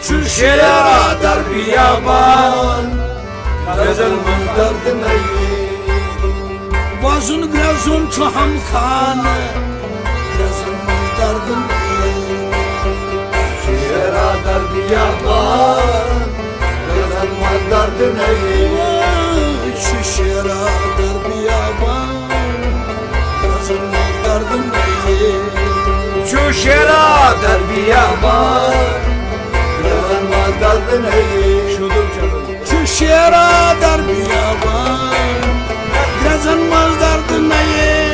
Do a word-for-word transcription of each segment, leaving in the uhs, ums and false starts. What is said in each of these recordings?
چھُ شیرا در بیابان، گرٛٮ۪زن منٛز درد نَیہِ۔ وَزُن گرٛٮ۪زُن چھُ ہم خانہٕ، گرٛٮ۪زن منٛز درد نَیہِ۔ شیرا در بیابان، گرٛٮ۪زن منٛز درد نَیہِ۔ چھُ شیرا در بیابان، گرٛٮ۪زن منٛز درد نَیہِ۔ چھُ شیرا در بیابان، گرٛٮ۪زن منٛز درد نَیہِ۔ چھُ شیرا در بیابان، گرٛٮ۪زن منٛز درد نَیہِ۔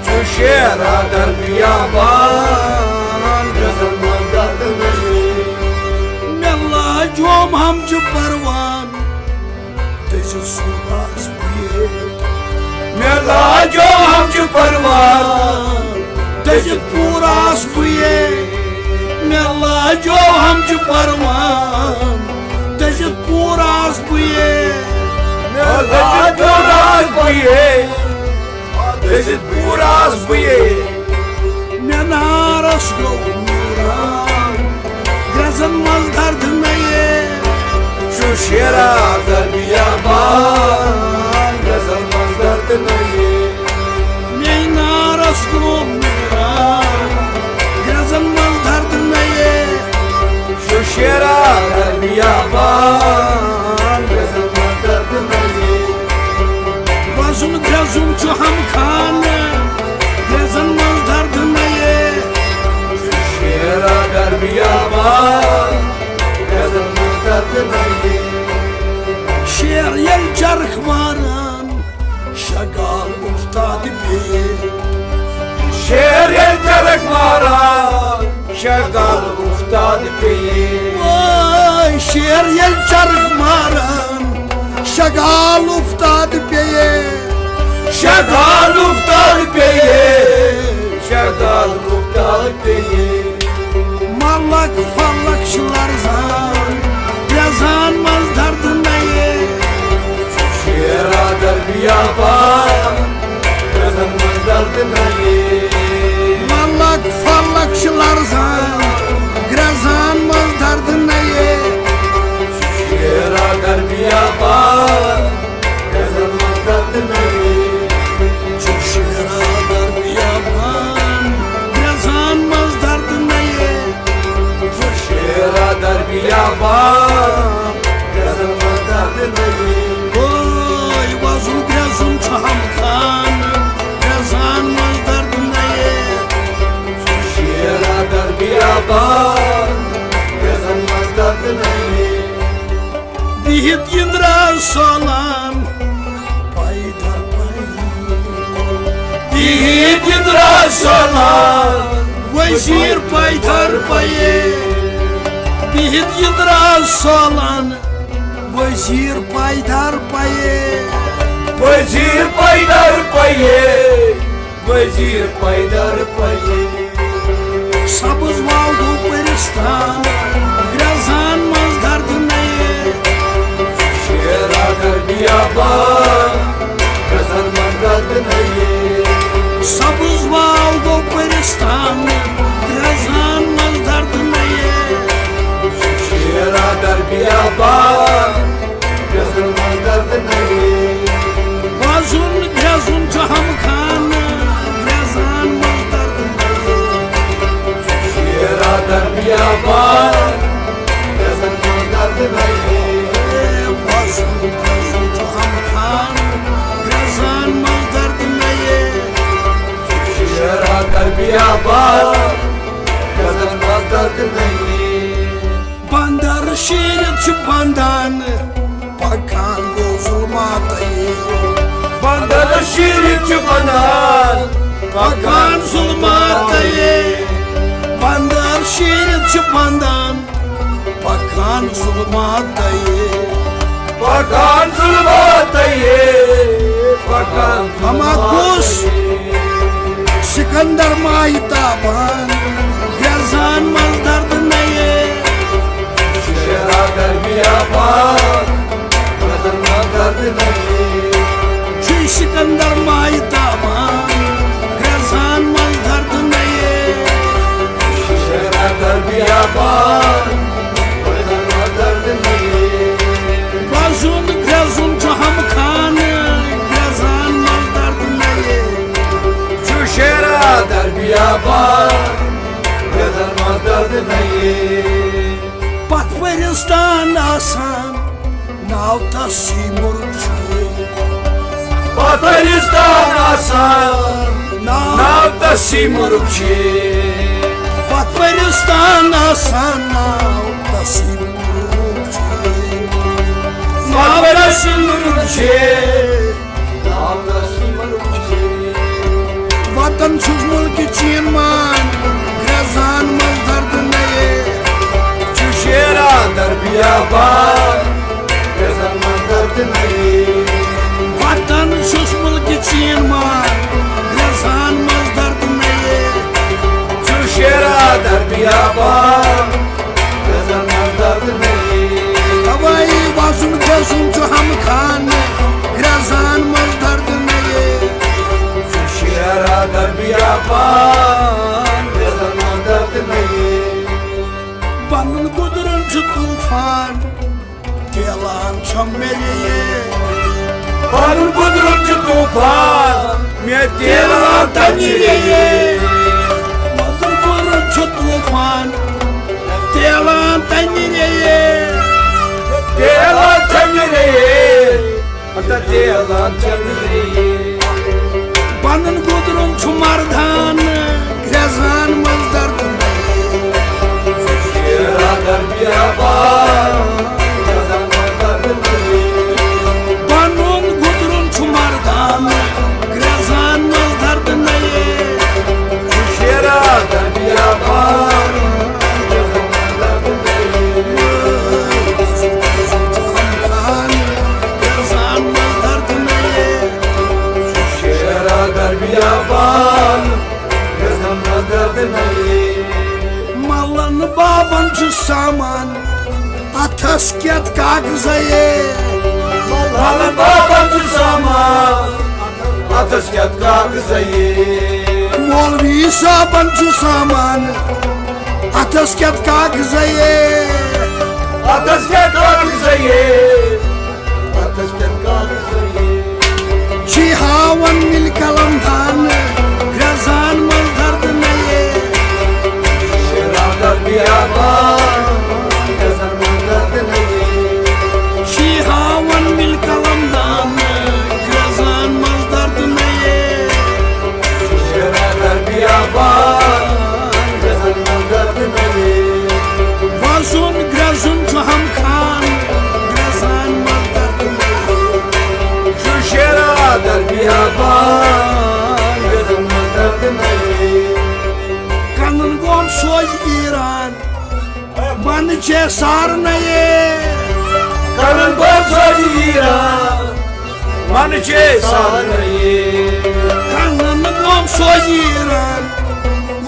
چھُ شیرا در بیابان، گرٛٮ۪زن منٛز درد نَیہِ۔ مےٚ لاجوم ہمچہِ پروان، دٔزِتھ سوٗر آس بہٕ یے۔ مےٚ لاجوم ہمچہِ پروان، دٔزِتھ پوٗر آس بہٕ یے۔ مےٚ لاجوم ہمچہِ پروان، دٔزِتھ پوٗر آس بہٕ یے۔ مےٚ لاجوم آس بہٕ یے، دٔزِتھ پوٗر آس بہٕ یے۔ مےٚ نارس گوٚو نوران، گرٛٮ۪زن منٛز درد نَیہِ۔ چھُ شیرا در بیابان، گرٛٮ۪زن منٛز درد نَیہِ۔ مےٚ نارس گوٚو نوران، گرٛٮ۪زن منٛز درد نَیہِ۔ چھُ شیرا در بیابان، گرٛٮ۪زن منٛز درد نَیہِ۔ وَزُن گرٛٮ۪زُن چھُ ہم خانہٕ، گرٛٮ۪زن منٛز درد نَیہِ۔ چھُ شیرا در بیابان، گرٛٮ۪زن منٛز درد نَیہِ۔ شیر ییٚلہِ چرخ ماران، شےٚ گال اُفتاد پیٚیہِ۔ شیر ییٚلہِ چرخ ماران، شےٚ گال اُفتاد پیٚیہِ۔ وٲے شیر ییٚلہِ چرخ ماران، شےٚ گال اُفتاد پیٚیہِ۔ شےٚ گال اُفتاد پیٚیہِ، شےٚ گال اُفتاد پیٚیہِ۔ ملک فلک چھُ لرزان، گرٛٮ۪زان منٛز درد نَیہِ۔ شیرا در بیابان، گرٛٮ۪زن منٛز درد نَیہِ۔ ملک فلک چھُ لرزان، گرٛٮ۪زان منٛز درد نَیہِ۔ شیرا در بیابان، گرٛٮ۪زن منٛز درد نَیہِ۔ چھُ شیرا در بیابان، گرٛٮ۪زان منٛز درد نَیہِ۔ چھُ شیرا در بیابان، گرٛٮ۪زن منٛز درد نَیہِ۔ وٲے وَزُن گرٛٮ۪زُن چھُ ہم خانہٕ، گرٛٮ۪زان منٛز درد نَیہِ۔ چھُ شیرا در بیابان، گرٛٮ۪زن منٛز درد نَیہِ۔ بِہِتھ یِنٛدرا سالان، پایدر پایے۔ بِہِتھ یِنٛدرا سالان، وزیر پایدر پایے۔ بِہِتھ یِنٛدرا سالان، وزیر پایدر پایے۔ وزیر پایدر پایے۔ وزیر پایدر پایے۔ سبز واو گوٚو پرستان، گرٛٮ۪زان منٛز درد نَیہِ۔ شیرا در بیابان، گرٛٮ۪زن منٛز درد نَیہِ۔ سبز واو گوٚو پرستان، گرٛٮ۪زان منٛز درد نَیہِ۔ شیرا در بیابان، گرٛٮ۪زن منٛز درد نَیہِ۔ وَزُن گرٛٮ۪زُن چھُ ہم خانہٕ، گرٛٮ۪زان منٛز درد نَیہِ۔ شیرا در بیابان، گرٛٮ۪زن منٛز درد نَیہِ۔ وَزُن گرٛٮ۪زُن چھُ ہم خانہٕ، گرٛٮ۪زان منٛز درد نَیہِ۔ شیرا در بیابان، گرٛٮ۪زن منٛز درد نَیہِ۔ بندر شیرتھ چھُ بندان، پکان گوٚو ظلماتے۔ بندر شیرتھ چھُ بندان، پکان ظلماتے۔ بندر شیرتھ چھُ بندان، پکان ظلماتے۔ پکان ظلماتے، پکان اما کُس؟ سکندر ماہتابان، گرٛٮ۪زان منٛز درد نَیہِ۔ شیرا در بیابان، گرٛٮ۪زن منٛز درد نَیہِ۔ چھُے سکندر ماہتابان، گرٛٮ۪زان منٛز درد نَیہِ۔ شیرا در بیابان، پتھ پرستان آسان، ناو تسی مرگ چھُ۔ پتھ پرستان آسان، ناو ناو تسی مرگ چھُ۔ پتھ پرستان آسان، ناو تسی مرگ چھُ۔ ناو تسی مرگ چھُ۔ وطن چھُس مُلکہِ چین مان، گرٛٮ۪زان منٛز دردٕ نَیے۔ چھُ شیرا در بیابان، گرٛٮ۪زان منٛز دردٕ نَیے۔ وطن چھُس مُلکہِ چین مان، گرٛٮ۪زان منٛز دردٕ نَیے۔ چھُ شیرا در بیابان، گرٛٮ۪زان منٛز دردٕ نَیے۔ تَوَے وَزُن کھوژُن چھُ ہم خان، گرٛٮ۪زان منٛز دردٕ نَیے۔ چھُ شیرا در بیابان، گرٛٮ۪زان منٛز دردٕ نَیے۔ پَنُن گُدرُن چھُ طوٗفان، تیلان چھم میرے۔ پنُن گُدرُن چھُ طوٗفان، مےٚ تیلان تَمہِ ریٚیے۔ پنُن گُدرُن چھُ طوٗفان، تیلان تَمہِ ریٚیے۔ تیلان تَمہِ ریٚیے۔ ہتا تیلان تَمہِ ریٚیے۔ پنُن گُدرُن چھُ مردان، گرٛٮ۪زان منٛز دردٕ نَیے۔ شیرا در بیابان، گرٛٮ۪زان منٛز دردٕ نَیے۔ پنُن گُدرُن چھُ مردان، گرٛٮ۪زان منٛز دردٕ نَیے۔ شیرا در بیابان، گرٛٮ۪زان منٛز دردٕ نَیے۔ گرٛٮ۪زان منٛز دردٕ نَیے۔ شیرا در بیابان، گرٛٮ۪زان منٛز دردٕ نَیے۔ ملن بابن چھُ سامان، اتھس کٮ۪تھ کاغذے۔ ملن بابن چھُ سامان، اتھس کٮ۪تھ کاغذے۔ مولوی صٲبن چھُ سامان، اتھس کٮ۪تھ کاغذے۔ اتھس کٮ۪تھ کاغذے۔ اتھس کٮ۪تھ کاغذے۔ چھی ہاوان مِل قلم دان، گرٛٮ۪زان منٛز دردٕ نَیے۔ شیرا در بیابان، گرٛٮ۪زان منٛز دردٕ نَیے۔ چھی ہاوان مِل قلم دان، گرٛٮ۪زان منٛز دردٕ نَیے۔ شیرا در بیابان، گرٛٮ۪زان منٛز دردٕ نَیے۔ وَزُن گرٛٮ۪زُن چھُ ہم خان، گرٛٮ۪زان منٛز دردٕ نَیے۔ چھُ شیرا در بیابان، گرٛٮ۪زان منٛز دردٕ نَیے۔ کنن گوم سوز ایران، من چے سارنَیے۔ کنن گوم سوز ایران، من چے سارنَیے۔ کنن گوم سوز ایران،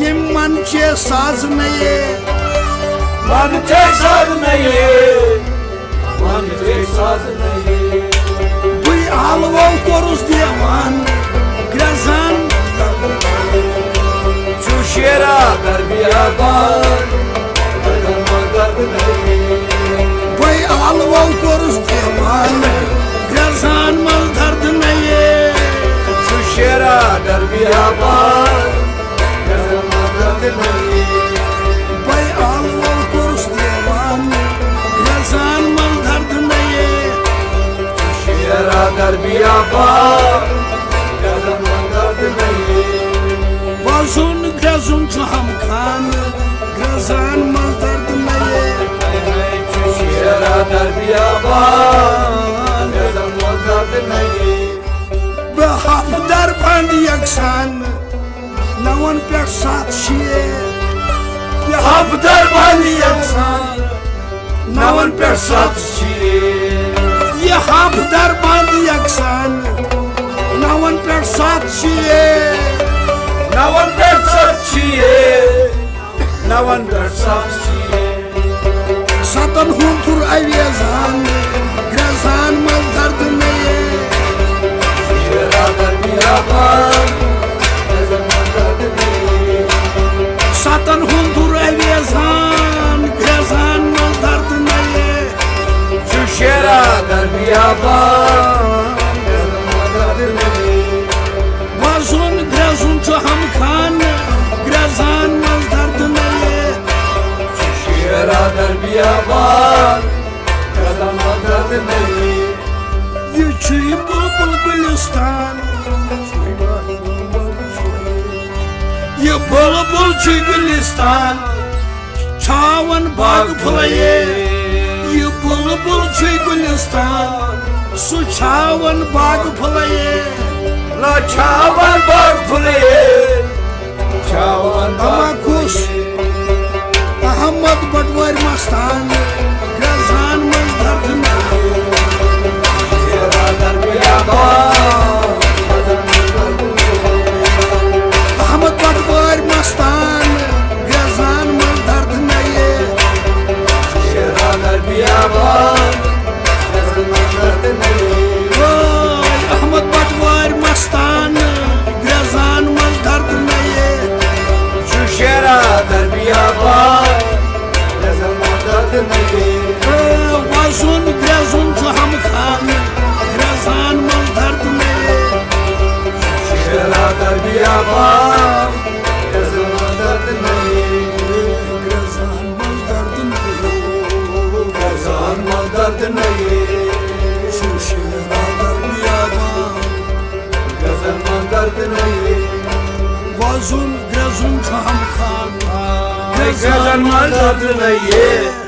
یِم من چے سازنَیے۔ من چے سازنَیے۔ من چے سازنَیے۔ بٕے آلوَو کوٚرُس دیوان، گرٛٮ۪زان۔ چھُ شیرا در بیابان، گرٛٮ۪زان منٛز دردٕ نَیے۔ بٕے آلوَو کوٚرُس دیوان، گرٛٮ۪زان منٛز دردٕ نَیے۔ چھُ شیرا در بیابان، گرٛٮ۪زان منٛز دردٕ نَیے۔ بٕے آلوَو کوٚرُس دیوان، گرٛٮ۪زان منٛز دردٕ نَیے۔ شیرا در بیابان، گرٛٮ۪زان منٛز دردٕ نَیے۔ وَزُن گرٛٮ۪زُن چھُ ہم خان، گرٛٮ۪زان منٛز دردٕ نَیے۔ شیرا در بیابان، گرٛٮ۪زان منٛز دردٕ نَیے۔ بہٕ ہفتہٕ در بنٛد یکسان، نَوَن پٮ۪ٹھ سَتھ شیٖر۔ یہِ ہفتہٕ در بنٛد یکسان، نَوَن پٮ۪ٹھ سَتھ شیٖر۔ یہِ ہفتہٕ در بنٛد یکسان، نَوَن پٮ۪ٹھ سَتھ شیٖر۔ نَوَن پٮ۪ٹھ سَتھ شیٖر۔ نَوَن پٮ۪ٹھ سَتھ شیٖر۔ سَتَن ہُنٛد تُر اویزان، گرٛٮ۪زان منٛز دردٕ نَیے۔ شیرا در بیابان، گرٛٮ۪زان منٛز دردٕ نَیے۔ سَتَن ہُنٛد تُر اویزان، گرٛٮ۪زان منٛز دردٕ نَیے۔ چھُ شیرا در بیابان، گرٛٮ۪زان منٛز دردٕ نَیے۔ وَزُن گرٛٮ۪زُن چھُ ہم خان، گرٛٮ۪زان منٛز دردٕ نَیے۔ یابان، گژھن ما درد نٔیی۔ یہِ چھُے بُلبُل گُلِستان۔ یہِ بُلبُل چھُے گُلِستان، چھاوَن باغ پھُلے۔ یہِ بُلبُل چھُے گُلِستان، سُہ چھاوَن باغ پھُلے۔ لچھاوان باغ پھُلے، چھاوان اما کُس؟ احمد بٹوارِ مستان، گرٛزان منٛز درد نہ۔ احمد بٹوارِ مستان، گرٛزان منٛز درد نہ۔ احمد بٹوارِ مستان، گرٛزان منٛز درد نَیہِ۔ چھُ شیرا دربیا بار، گرٛزن منٛز درد نَیہِ۔ وَزُن گرٛزُن چھُ ہم خان، گرٛزان منٛز درد نَیہِ۔ شیرا دربیا بار، گرٛزن منٛز درد نَیہِ۔ گرٛزان منٛز درد نَیہِ۔ گرٛزان منٛز درد نَیہِ۔ چھُ شیرا دربیا بار۔ گرٛزن منٛز درد نَیہِ۔ وَزُن گرٛزُن چھُ ہم خان۔ گرٛزن منٛز درد نَیہِ۔